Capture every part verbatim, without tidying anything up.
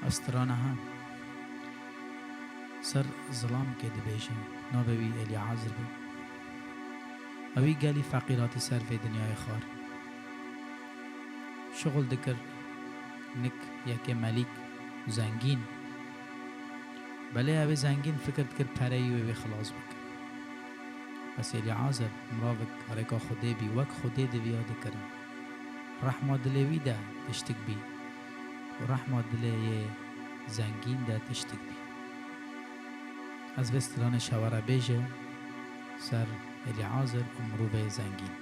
Ev strana ha ser zilamkê dibêje, navê wî Elîazir bû. Ewî gelî feqîr hatî ser vê dinyayê xwar. Şixul dikir nik yekê melîk, zengîn. Belê ew ê zengîn fikir dikir pereyî wê wê xilas bike. Bes Elîazir miravek rêka Xwedê bî, wek Xwedê diviya dikirin. Rehma dilê wî de tiştik bî û rehma dilê yê zengîn de tiştik bî. Ez vê stranê şewere bêje ser Elîazir û mirovê zengîn.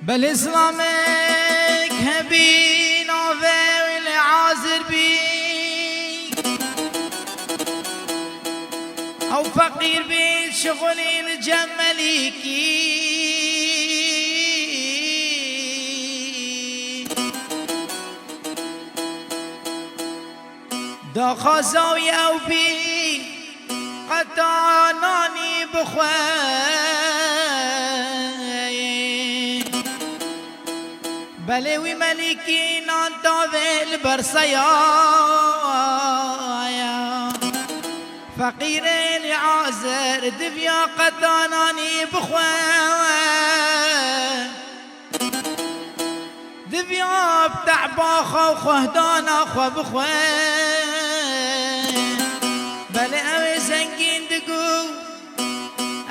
Belê zilamek hebî navê wî Elîazir bî. Ew feqîr bî, şixulî li cem melîkî. Daxwaza wî ew bî, qeta nanî bixwe. Belê wî melîkî nan da vê li ber seya. Feqîrê Elîazir diviya qeta nanî bixwe. Diviya bi te'ba xwe û xwehdana xwe bixwe. Belê ew ê zengîn digot,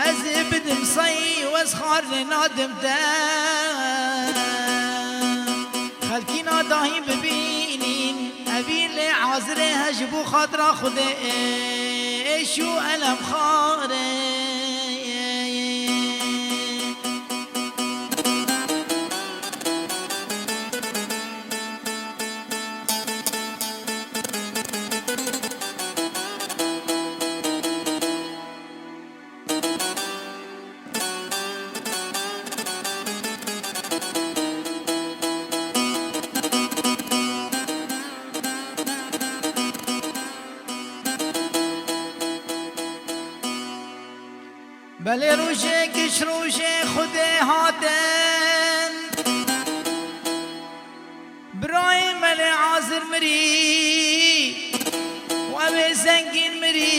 ez ê bidim sey û ez xwarinê nadim te. Xelkî na dahî bibînîn, evî Elîazirê he ji bo xatira Xwedê êş û elem xwarê. Belê rojek ji rojê Xwedê hatin, birayê me Elîazir mirî û ew ê zengîn mirî.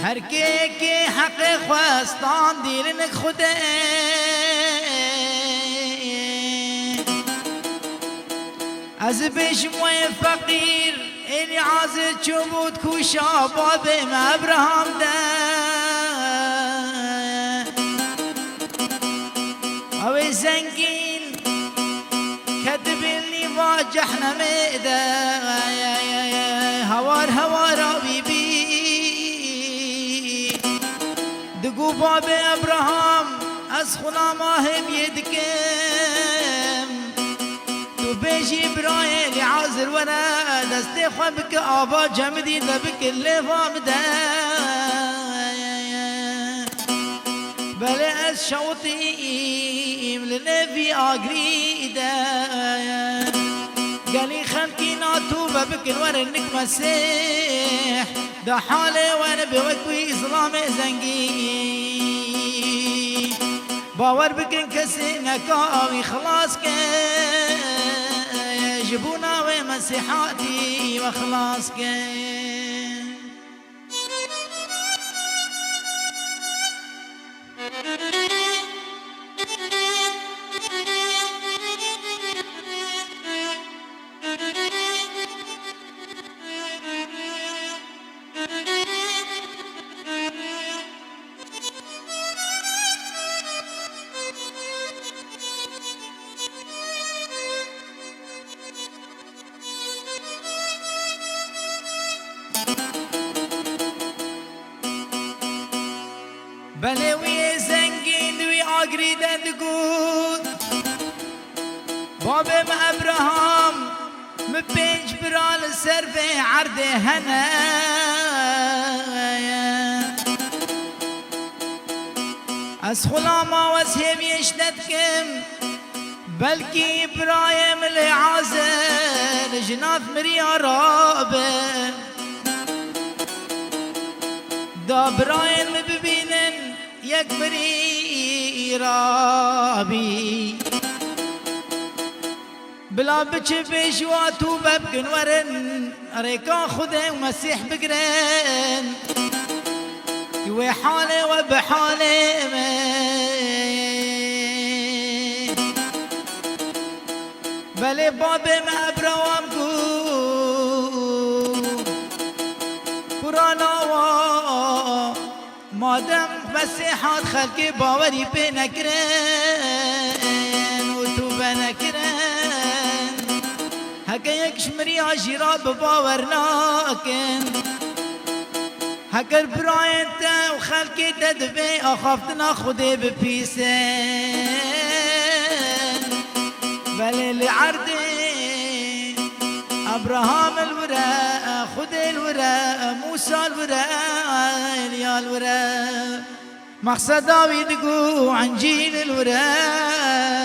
Her kê kê heqê xwe standî li nik Xwedê. Ez bêjim wê feqîr, Elîazir çûbû di kûşa babê me Ebraham de. Ew ê zengîn ketibî li nîva cehnemê de. Hewar hewara wî bî. Digo babê Ebraham, ez xwina mahê biyê dikim. Tu bêjî birayê Elîazir were, destê xwe bike ava cemidî te bike lêva min de. Belê ez şewitîm li nêvî agirî de. Gelî xelkî na tûbe bikin werin nik Mesîh. Da halê we nebe wek wî zilamê zengî. Bawer bikin kesê neka wî xilas ke. Ji bona wê Mesîhatî we xilas ke. Belê wî yê zengîn di wî agirî de digot, babê me Ebraham, ser vê erdê hene. Ez xulama we hêviyê ji te dikim, belkî birayê min lê Azir ji nav miriya rabe. Da birayên min bibînin yek mirî rabî. Bila biçi bêjwa tûbe bikin werin, rêka Xwedê û Mesîh bigirin. Wê halê we bi halê me. Belê babê me Ebraham got, Qur'ana wa Madem Mesîh hat xelkê bawerî pê nekirin û tûbe nekirin, heke yek ji miriya jî ra bi bawer nakin. Heker birayên te û xelkê te divê axaftina Xwedê bipîsin, belê li erdê Abraham li wir e, Xwedê li wir e, Mûsa li wir e, Eliya li wir e, Mexseda wî digo Encîl li wir e.